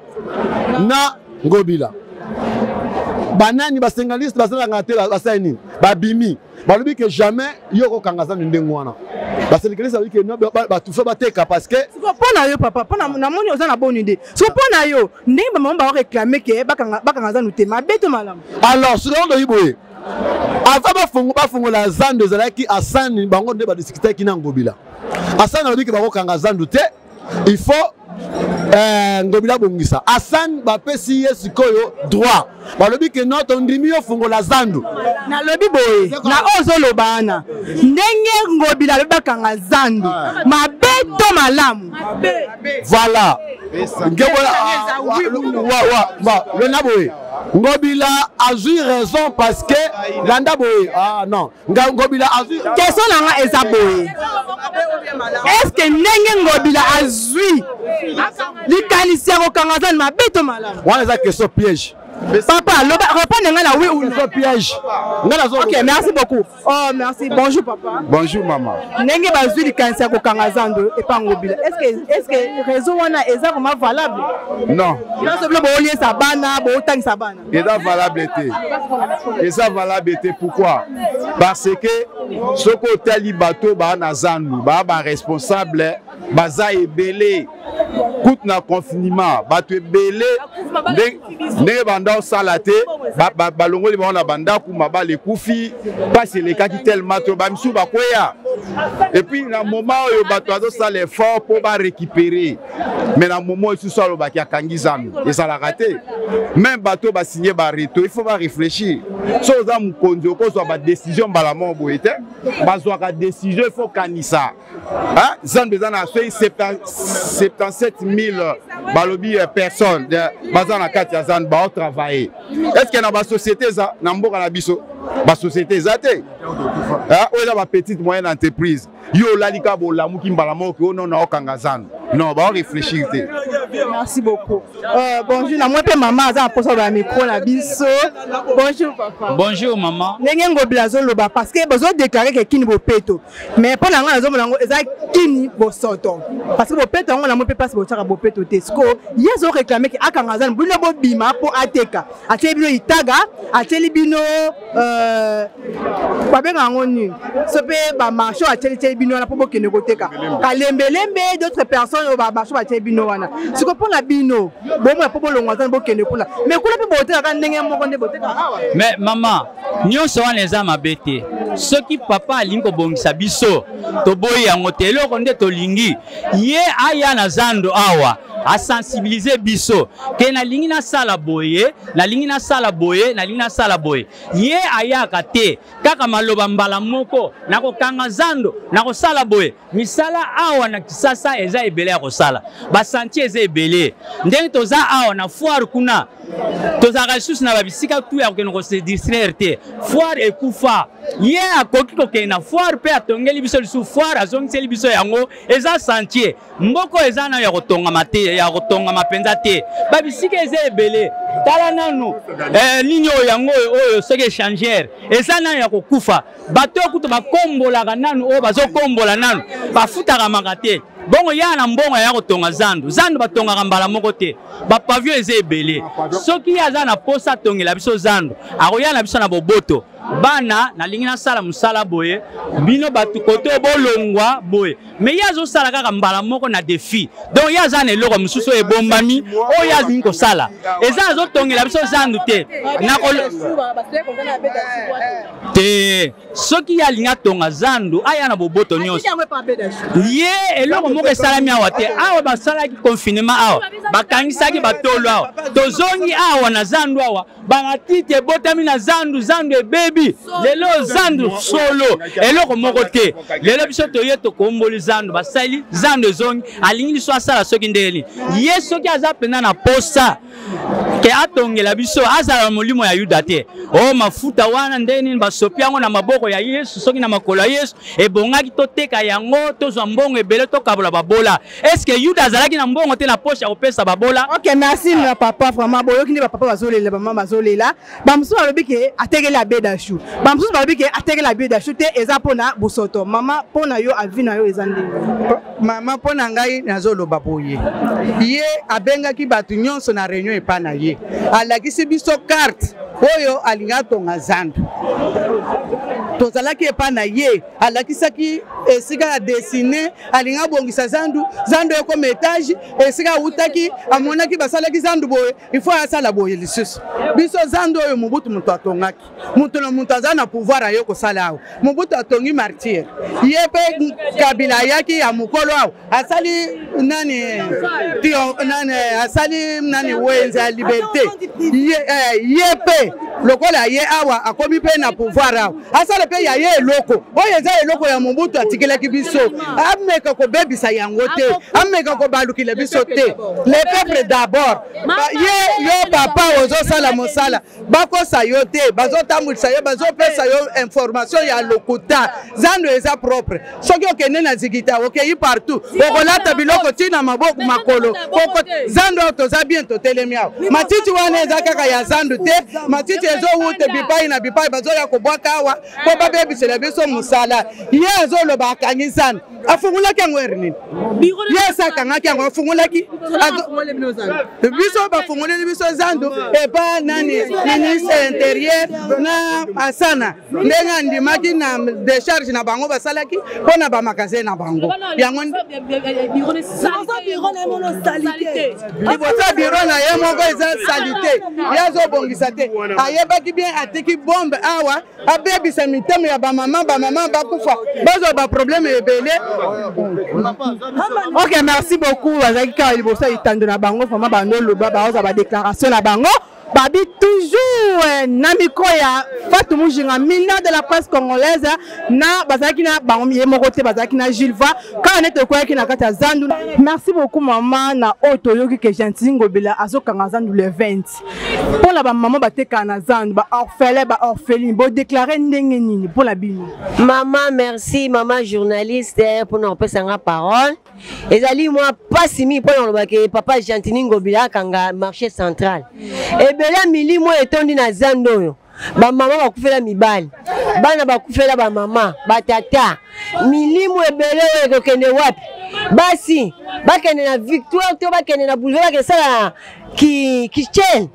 na Ngobila. Banani basengaliste basalaka te, basali nini? Babimi, balobi ke jamais yo okokanga zandu ndenge wana. Basyndicaliste balobi ke bato fo bateka parce que siko mpo na yo papa, mpo namoni oza na bonne idée. Siko mpo na yo, ndenge bamama baoréclame ke bakanga zandu te, mabe to malamu? Alors sikoyo ndoyi boye, avant bafongola zandu ezalaki Asani, bango nde badiskutaki na Ngobila. Asani alobi ke bakokanga zandu te, il faut Ngobila bongisa. Hassan bapesi ye sikoyo droit, balobi ke no, tondimi yo, fungola zandu. Nalobi boye, na oyo ozoloba wana, ndenge Ngobila alobi bakanga zandu, mabe to malamu? Voilà, lona boye, Ngobila azwi raison parce que landa boye, ah non, Ngobila azwi. Question na nga eza boye, est ce que ndenge Ngobila azwi likanisi ya kokanga zanu, mabe to malamu? Wana eza question piège. Papa, loba, répondre nga na oui ou non. Question piège. Nga nazo. Ok, merci beaucoup. Oh, merci. Bonjour papa. Bonjour maman. Ndenge bazwi likanisi ya kokanga zando epa Ngobila, est ce que réseau wana eza vraiment valable? Non. Nyonso bilo booliesa bana, bootangisa bana. Eza valable te. Eza valable te, pourquoi? Parce que soki otali bato baa na zandu, baa baresponsable, baza ebele. Kutu na confinement bato ebele ndenge banda osala te, balongoli bango na bandako, mabala ekufi, mpasi elekaki tellement to bamisusu bakweya. Et puis na moment oyo bato bazosala effort mpo barécupérer, mais na moment oyo susu alobaki akangi zandu, ezalaka te. Même bato basigne bareto, il faut baréfléchir. So oza mokonzi, okozwa badécision mbala moko boye te. Bazwaka décision, il faut kanisa. Zandu eza na soki 77 000 balobi personne baza na kati ya zandu baotravaille. Est ce que na basociété eza na mboka na biso? Basociété eza te. Oyo eza bapetite moyenne entreprise. Yo olali kaka, bolamuki mbala moko oyo nono aokanga zandu, non, baoréfléchir te. Merci beaucoup. Bonjour, na moi mpe mama aza na mposa ya micro na biso. Bonjour papa. Bonjour maman. Ndenge Ngobila azoloba, parce que bozodéclare ke Kini bopeto, mais mpo na ngai nazomona yango eza Kini bosoto, parce que bopeto yango na moi mpe mpasi botiaka bopeto te. Siko ye azoréclame ke akanga zanu, bino bobima mpo ateka, atieli bino itaga, atieli bino babenga yango nini, so mpe bamarché oyo atieli bino wana mpo bokende koteka kalembelembe, d'autres personnes oyo bamarché batieli bino wana. Siko mpo na bino bomona mpo bolongwa zanu, bokende kuna, mais kuna mpe botekaka ndenge moko nde botekaka awa. Mais mama, nyonso wana eza mabe te. Soki papa alingi kobongisa biso, toboyi yango te. Eloko nde tolingi, ye aya na zando awa, asensibilize biso ke nalingi nasala boye, nalingi nasala boye, nalingi nasala boye. Ye ayaka te, kaka maloba mbala moko, nakokanga zando, nakosala boye. Misala awa na Kisasa eza ebele ya kosala, basantier eza ebele. Ndenge toza awa na foire kuna, tozalaka lisusu na babisika tu ya kokende kose distraire te. Foire ekufa, ye akoki kokende na foire mpe atongeli biso lisusu foire, azongiseli biso yango. Eza sentier mboko eza nayo ya kotongama te, ya kotongama mpenza te. Babisika eza ebele. Tala nanu nini oyo yango oyo, oyo soki échangeur eza nanu ya kokufa. Bato oyo kutu bakombolaka nanu, oyo bazokombola nanu bafutaka maka te. Bongo ya na mbongo ya kotonga zandu, zandu batongaka mbala moko te, bapavio eza ebele. Soki ye aza na posa atongela biso zandu, akoya na biso na boboto. Bana, nalingi nasala mosala boye, bino bato kote bolongwa boye. Mais ye azosala kaka mbala moko na défi. Donc ye aza na eloko mosusu oyo ebombami, oyo alingi kosala. Eza azotongela biso zandu te. Te, soki ye alingi atonga zandu, aya na boboto nyonso. Ye eloko moko esalami awa te. Awa basalaki confinement awa, bakangisaki batolo awa. Tozongi awa na zandu awa, bamatiti ebotami na zandu, zandu ebebi. Lelo zandu solo, eloko moko te. Lelo biso toye tokomboli zandu, basali zandu ezongi, alingi biso asala soki ndenge nini. Ye soki aza mpenza na posa ke atongela biso, azala na molimo ya Yuda te. O mafuta wana ndenge nini basopi yango na maboko ya Yesu, soki na makolo ya Yesu, ebongaki toteka yango, tozwa mbongo ebele, tokabola babola. Est-ce que Yuda azalaki na mbongo te na poche ya kopesa babola? Ok, merci na papa, vraiment boyoki nde ba papa bazolela, ba mama bazolela. Ba mosusu balobi ke atekeli Abeda Chou. Ba mosusu balobi ke atekeli Abeda Chou te, eza pona bosoto. Mama, pona yo avis na yo eza ndenge? Mama, pona ngai nazoloba boye. Ye abengaki bato nyonso na réunion epa na ye. Alakisi biso carte oyo alingi atonga zandu. Tozalaki epa na ye, alakisaki esika ya dessine, alingi abongisa zandu, zandu ekoma etage, esika awutaki amonaki basalaki zandu boye, il faut asala boye lisusu. Biso zandu oyo Mobutu moto atongaki, moto na moto aza na pouvoir aye kosala awa. Mobutu atongi martyr, ye pe Kabila ayaki ya mokolo awa asali nani, tio, nani asali nani wenze ya liberté. Ye pe lokola ye awa akomi pe na pouvoir awa asala pe ya ye eloko oyo eza eloko ya Mobutu atikelaki biso, ameka kobebisa yango te, ameka kobalukila biso te. Le peuple d'abord. Ye yo papa ozosala mosala, bakosa yo te, bazotambwisa yo, bazopesa yo information ya lokuta. Zando eza propre, soki okende na zigita okei partout okolata biloko ntina maboko makolo. Zando oyo toza bien, totelemi awa. Matiti wana eza kaka ya zandu te, matiti ezowute bipai na bipai, bazoya kobwaka awa mpo babebisela biso mosala. Ye azoloba akangi zandu, afungolaki yango ere nini? Ye esi akangaki yango, afungolaki biso, bafungoleli biso zandu epa nani? Ministre intérieur na asana ndenge andimaki na décharge na bango basalaki mpo na bamagasin na bango. Yango liboso biro na ye moko eza salite, ye azobongisa te. Ayebaki bien atiki bombe awa, abebisa mitema ya bamama, bamama bakufa, bazwa baproblème ebele. Ok, merci beaucoup. Bazalaki kaka liboso ya etando na bango, vraiment bandoloba, baozwa badéclaration na bango. Babi toujours na micro ya Fatou Mujinga, ministre de la presse congolaise, na bazalaki na bango ye moko te, bazalaki na Jules Va kaka nete okweyaki na kati ya zandu. Merci beaucoup mama na oyo toyoki ke Gentiny Ngobila azokanga zandu le 20 mpo na bamama batekaka na zandu, ba orphelin, ba orpheline, bodéclare ndenge nini mpo na bino? Mama, merci mama journaliste mpona kopesa nga parole. Ezali mwa pasi mingi mpona koloba ke papa Gentiny Ngobila akanga marché central. Ebele ya milimo etondi na zando oyo, bamama bakufela mibali, bana bakufela bamama, batata, milimo ebele oyo ekokende wapi? Basi bakende na Victoire to bakende na boulevard, bakende sala kitchen.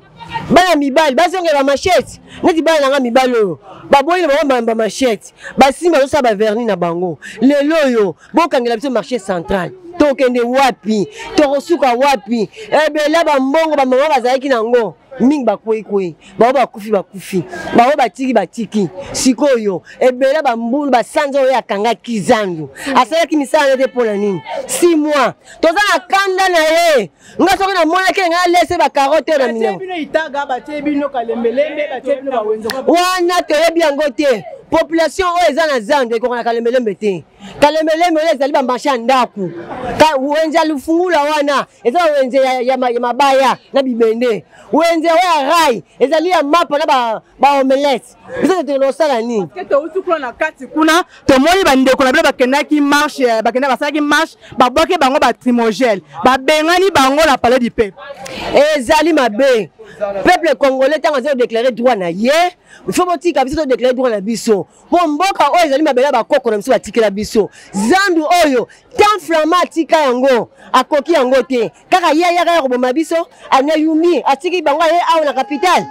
Bana mibali bazongela ba machette, neti bana nanga mibali oyo baboyi na bango ba machette, basimba bazosala ba vernis na bango. Lelo oyo bokangela biso marché central, tokende wapi? Tokosuka wapi? Ebele bambongo bamama bazalaki nango mingi bakweikwei, bango bakufi bakufi, bango batiki batiki. Sikoyo ebele bambulu basanza oyo akangaki zandu, asalaki misala nete mpo na nini? 6 mois toza na kanda na ye. Nga soki namonaki nga alese ba carotte oyo na minoko wana, toyebi yango te. Population oyo eza na zandu ekoka na kalembelembe te. Kalembelembe oyo ezali bamarché ya ndako, wenze ya lufungula wana eza wenze ya mabaya na bibende, wenze oyo ya rai ezali ya mapa na baomelette. Biso tokende kosala nini? Touti kuna na kati kuna, tomoni bandeko na bino bakendaki marche, bakenda basalaki marche, babwaki bango batrimogele, babengani bango na palais du peuple. Ezali mabe. Peuple congolais ntango aza kodeklare droit na ye, il faut botika biso todeklare droit na biso, mpo mboka oyo ezali mabele ya bakoko na biso batikela biso. Zandu oyo tant flama atika yango, akoki yango te, kaka ye ayaka ya koboma biso. Anya yumbi atiki bango, aye awa na capitale.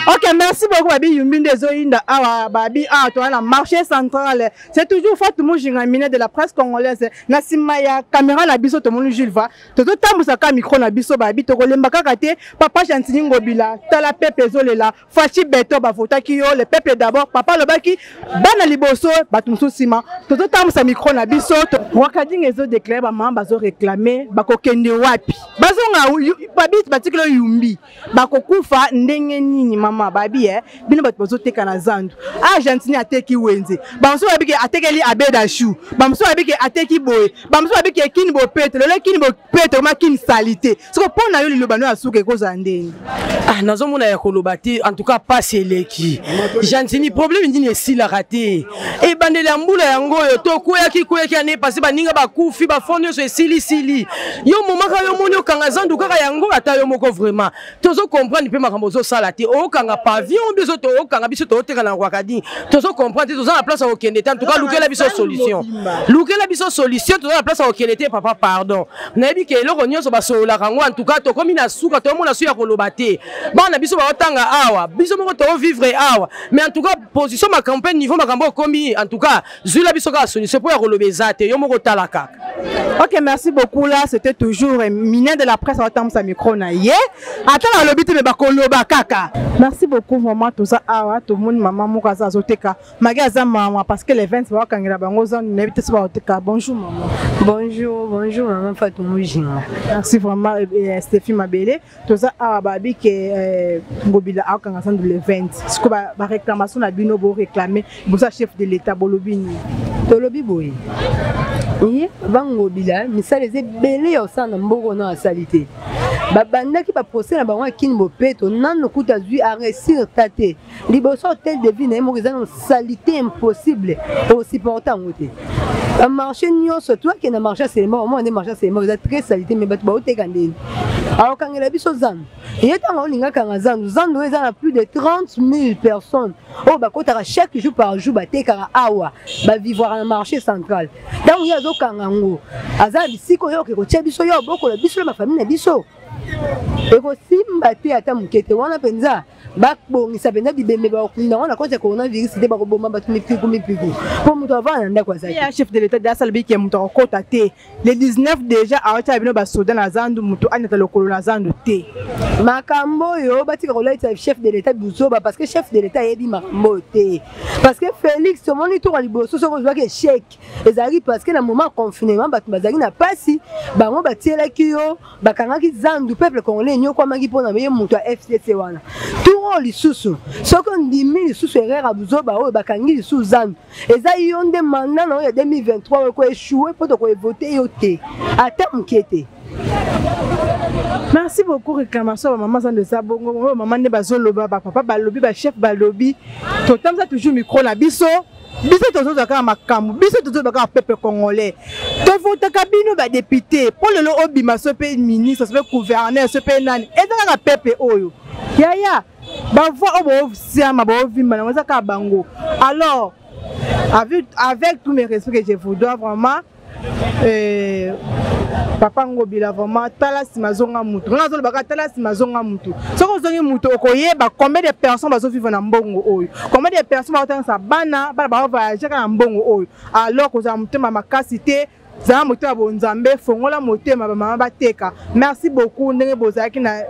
Ok, merci beaucoup. Babi yumbi nde ezoyinda awa. Babi awa toza na marché central. C'est toujours Fatou Mujinga, mine de la presse congolaise, na nsima ya caméra na biso tomoni Jules Va. Tozotambwisa kaka micro na biso. Babi tokolemba kaka te. Papa Gentini Ngobila, tala pepe ezolela. Faci Beto, bavotaki yo, le peuple d'abord. Papa alobaki bana liboso, bato mosusu nsima. Tozotambwisa micro na biso. Wakadinga ezodeklare, bamama bazoreklame, bakokende wapi? Bazonga babi batikeli yumbi, bakokufa ndenge nini? Mama, babi e bino bato bazoteka na zandu. Argentine ateki wenze, bamosusu babi ke atekeli abedashu, bamosusu babi ke ateki boye, bamosusu babi ke kini bopeto. Lelo kini bopeto ma kini salite. Soko mpo na yo, liloba no ya suka ekozala ndenge? Ah, nazomona ya koloba te. En tout cas pasi eleki. Gentini, problème nini esilaka te? Ebandeli ya mbula yango oyo tokweyaki kweyaki ane pasi, baninga bakufi, bafond nyonso esilisili. Yo momaka yo moni okanga zandu kaka yango, ata yo moko vraiment tozo comprendre mpe makambo ozosala te. Okanga pavillon, biso tookanga, biso tooteka na Rwakadi, tozo comprendre te. Toza na place ya kokende te. En tout cas lukela biso solution, lukela biso solution. Toza na place ya kokende te, papa, pardon. Nayebi ke eloko nyonso basololaka yango. En tout cas tokomi na suka, toomona su ya koloba te. Bana biso baotanga awa, biso moko toovivre awa, mais en tout cas position makambo mpe niveau makambo okomi, en tout cas zwila biso kaka solution, mpo ya koloba eza te. Yo moko otala kaka. Ok, merci beaucoup. Là, c'était toujours Minin de la presse aotambwisa micro na ye. Ata nalobi te, me bakoloba kaka. Merci beaucoup vraiment. Toza awa, tomoni mama moko aza azoteka maki, aza mama parce que les 20 bakokangela bango zone, nayebi te so bakoteka. Bonjour maman. Bonjour, bonjour maman Fatou Mujinga. Merci vraiment, Stéphi Mabele. Toza awa, babi ke Ngobila akokanga zandu le 20. Siko baréclamation na bino, boréclame boza chef de l'État, bolobi nini? Tolobi boye: ye bangobila, misala eza ebele ya kosala na mboka na asali te. Babandaki baprocès na bango ya kini bopeto, nano kuta azwi aresir ta te. Liboso hotel de ville na ye moko eza na salité impossible osupporte yango te. Bamarché nyonso toakende na marché selema, omona nde marché selema eza très salité, mais bato baoteka ndeni. Akokangela biso zandu, ye ntango olinga akanga zandu, zandu oyo eza na plus de 30 000 personnes oyo bakotaka chaque jour par jour, batekaka awa, bavivwaka na marché central. Ntango ye azokanga yango, aza na bisika oyo oke kotia biso, yo obokola biso na bafamille na biso, ekosimba te ata moke te. Wana mpenza babongisa mpenza bibembe, bakokunda yango na koti ya coronavirus te, bakoboma bato mipiku mipiku, mpo moto avanda na ndako azali. Ya chef de l'État deja asala ke moto akokota te le 19. Déjà awatia bino basoda na zandu, moto anyata lokolo na zandu te. Makambo oyo batika kolalisa chef de l'État buzoba, parce que chef de l'État ayebi makambo oyo te. Parce que Félix, tomoni toka liboso, soki ozwaki échec, ezalaki parce que na moment confinement bato bazalaki na pasi, bango batielaki yo, bakangaki zandu, peuple congolais enyokwamaki mpona ye moto ya FCC wana. Tour oyo lisusu, soki ondimi lisusu erreur ya buzoba oyo, bakangi lisusu zandu, eza yo nde mandat na oyo ya 2023 oyo koéchouer, mpo tokoevote yo te ata moke te. Merci beaucoup. Réclamation ya bamama zando eza bongo. Oyo mama nde bazoloba, bapapa balobi, bachef balobi. Totambisa toujours micro na biso. Biso tozozwa kaka makambo, biso tozozwa kaka peuple congolais. Tovotaka bino badepute mpo lelo obima, so mpe ministre, so mpe gouverneur, so mpe nani, eza kaka peuple oyo yaya bavoi oyo boosiama, boovimba nango, eza kaka bango. Alors avec tous mes respects que je vous dois vraiment, papa Ngobila, vraiment tala nsima, azonga mutu. Nga azolobaka tala nsima, azonga mutu. Soki ozongi mutu, okoyeba combien de personnes bazovivre na mbongo oyo, combien de personnes bazotangisa bana, bana baovoyage kaka na mbongo oyo. Alors kozala motema makasi te, zala motema bonzambe, fongola motema, bamama bateka. Merci beaucoup ndenge bozalaki na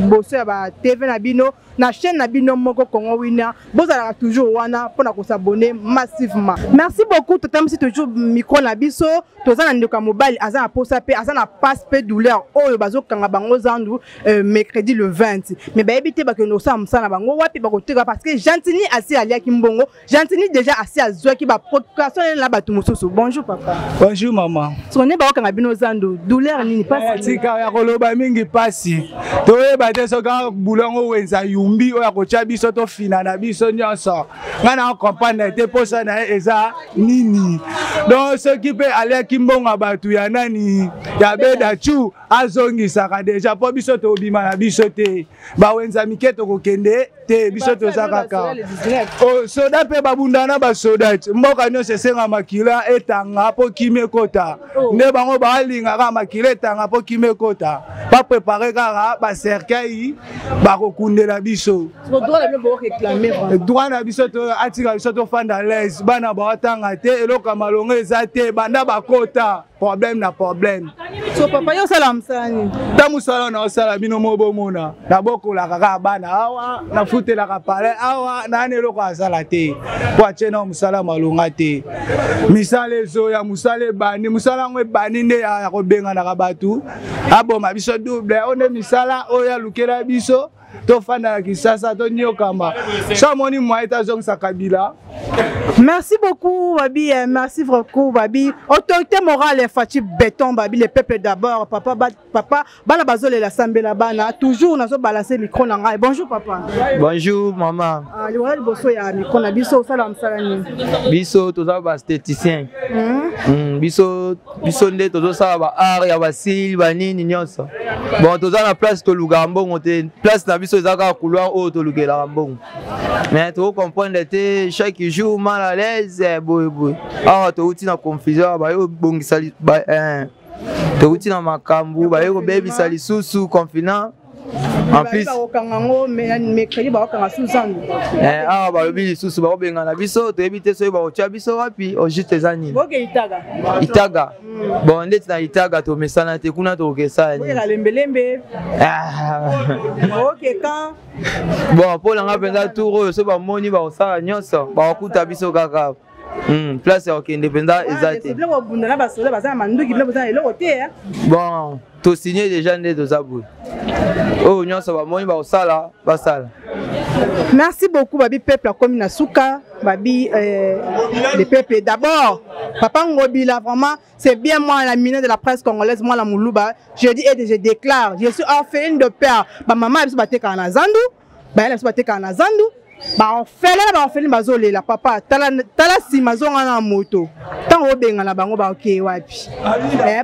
boso ya ba TV na bino, na chaîne na bino moko Congo Winner. Bozalaka toujours wana mpona kosabonner massivement. Merci beaucoup. Totambisi toujours micro na biso. Toza na ndeko ya mobali, aza na posa mpe aza na passe mpe douleur oyo bazokanga bango zandu mercredi le 20, mais bayebi te bakende kosala mosala na bango wapi, bakoteka, parce que Gentini asi aliaki mbongo. Gentini déjà asi azwaki baprocuration na bato mosusu. Bonjour papa. Bonjour mama. Soko nde bakokanga bino zandu, douleur nini? Pasi tika ya koloba mingi, pasi toyeba te soki bulu yango wenza yumbi. bakumbi oyo akotya biso tofina na biso nyonso. Ngai na comprendre te mposa na ye eza nini. Donc soki mpe aliaki mbongo ya bato ya nani ya Bedachu, azongisaka deja mpo biso tobima na biso te. Bawenza mike tokokende te, biso toza kaka oh, soda mpe babunda na basoda. Mboka nyonso esenga makila etanga mpo kimia ekota. Oh. Nde bango balingaka makila etanga mpo kimia ekota, baprepare kaka bacercueil bakokundela biso. Droit na biso, atika biso tofanda l'aise. Bana baotanga te, eloko ya malongo eza te, banda bakota problème na problème. So papa, yo osala mosala nini? Ta mosala na osala, bino mo bomona, nabokolaka kaka bana awa, nafutelaka palais awa, nani eloko asala te po atie na mosala malonga te. Misala ezoya, mosala ebandi, mosala yango ebandi nde ya kobenganaka bato, aboma biso double. Oyo nde misala oyo alukela biso, tofanda na Kisasa, toniokama. So amoni mwaye te, azongisa Kabila. Merci beaucoup, Babi. Merci beaucoup, Babi. Autorité morale, Fatshi Béton, Babi, le peuple d'abord. Papa, ba, papa, bana bazole la sambela bana. Toujours, nous avons balancé micro na. Bonjour, papa. Bonjour, maman. Ah, le wala liboso ya micro na biso, sala msala ni. Biso, toza ba esthéticien. Biso, biso nde tozosala ba art ya basili banini nyonso. Bon, toza na place tolukaka mbongo te. Place na biso eza kaka couloir oyo tolukelaka mbongo. Mais tocomprendre te, chaque jour mal à l'aise boye boye. Awa touti na confusion, baye kobongisa, touti na makambo, baye kobebisa lisusu confinant en plus. Bakokanga yango mercredi, bakokanga suzandu. Awa balobi lisusu bakobengana biso, toyebi te soki bakotya biso wapi. Au juste eza nini? Boke Itaga. Itaga, bon, ndeti na Itaga tomesana te, kuna tokokesala nini? Bokeka lembelembe, oke kan. Bon, mpo na nga mpenza, tour oyo so bamoni bakosala nyonso, bakokuta biso kaka. Place ya kokende mpenza eza te. Biloko bobunda na basoda baza na manduki, biloko boza na eloko te. Bon, tosigne déjà, nde toza boye, oyo nyonso bamoni bakosala, basala. Merci beaucoup, babi. Peuple akomi na suka, babi. Le peuple d'abord, papa Ngobila, vraiment c'est bien. Moi, la minette de la presse congolaise, moi la Moulouba, je dis et je déclare, je suis orpheline de père. Ba maman biso batekaka na zandu, bayala biso batekaka na zandu, baorphelin na baorpheline bazolela. Papa, tala nsima, azonga na moto. Ntango obengana bango, bakokee wapi?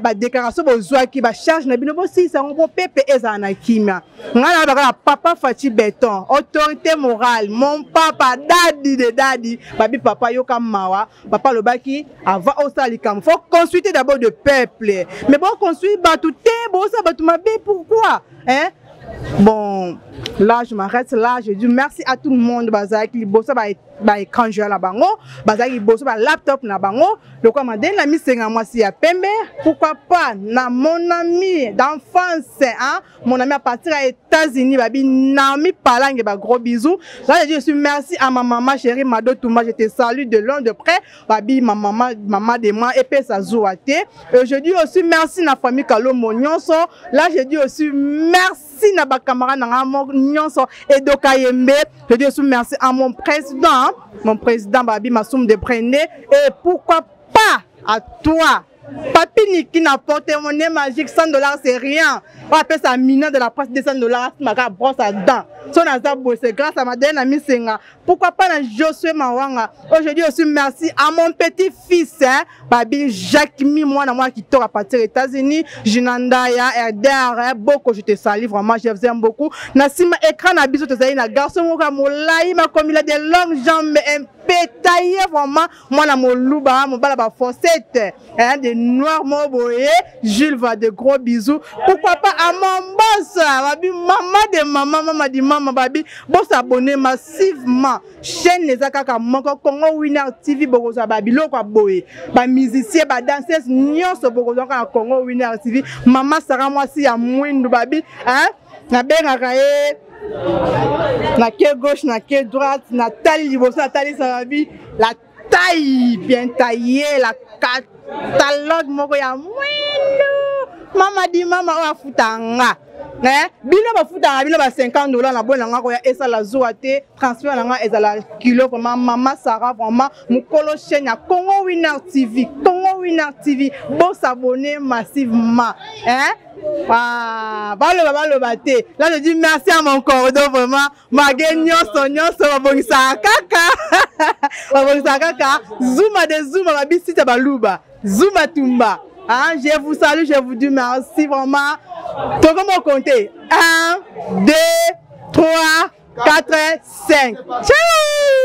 Badéclaration bozwaki, bacharge na bino, bosilisa yango po pepe ezala na kimia. Ngai na bakaka papa Fatshi Béton, autorité morale, mon papa, dadi de dadi, babi. Papa, yoka mawa. Papa alobaki avant osala likambo, faut consulter d'abord de peuple, mais boconstruire bato te, bosala bato mabe, pourquoi, hein? Bon, là je m'arrête là. Je dis merci à tout le monde bazalaki liboso baécran géant na bango, bazalaki liboso balaptop na bango, lokola Madeni na misenga, mwasi ya pembe. Pourquoi pas na mon ami d'enfance, hein, mon ami à partir à États-Unis, babi Naomi Palangue, ba gros bisous. Là je dis aussi merci à ma maman chérie Mado Touma, je te salue de loin de près, babi, ma maman, maman de moi et puis sa zouate. Et je dis aussi merci na famille Kalombo nyonso. Là je dis aussi merci na ba camarade na nyonso Edoka Yembe. Je dis aussi merci à mon président, hein, mon président babi Massoum de Brené, et pourquoi pas à toi Papi Niki na porte-monnaie magique. 100 dollars, c'est rien. On appelle ça minant de la presse, 200 dollars, ma brosse à dents. Son azabo, c'est grâce à Madeleine Amisenga. Pourquoi pas na Josué Mawanga. Aujourd'hui aussi merci à mon petit-fils, hein, Babi Jacques Mi, moi, moi qui à partir des États-Unis, Jinandaya, Erder, hein, beaucoup, je te salue vraiment, je vous aime beaucoup. Na sima écran na biso tozali na garçon moko molayi, ma comme il a des longues jambes, un pétaillé vraiment, moi na moluba, mobala ba fossette, hein, de noir moboye, Jules va de gros bisous. Pourquoi pas à mon boss, babi, maman de maman, maman di maman, babi, bo s'abonner massivement. Chaîne eza kaka moko, Congo Winner TV. Bokozwa ba biloko ya boye, ba musicien, ba danseuse nyonso bokozwa kaka na Congo Winner TV. Mama Sara, mwasi ya mwindu, babi, hein, nabengaka ye na ke gauche, na ke droite, natali liboso, natalisa, babi, la taille bien taillée, la catalogue moko ya mwindu, mama di mama oyo afuta nga. Bino bafutaka bino ba 50 dollar na boye na nga koya esala zuwa te, transfert na nga ezala kilo. Vraiment, mama Sara, vraiment mokolo chaîne ya Congo Winner TV, Congo Winner TV, bosabonner massivement, hein? Ah, baloba baloba te. Là je dis merci à mon cordon vraiment. Mage nyonso nyonso babongisaka kaka. Babongisaka kaka. Zuma de Zuma babisita baluba. Zuma tumba. Hein, je vous salue, je vous dis merci vraiment. Comment compter 1, 2, 3, 4, 5. Ciao.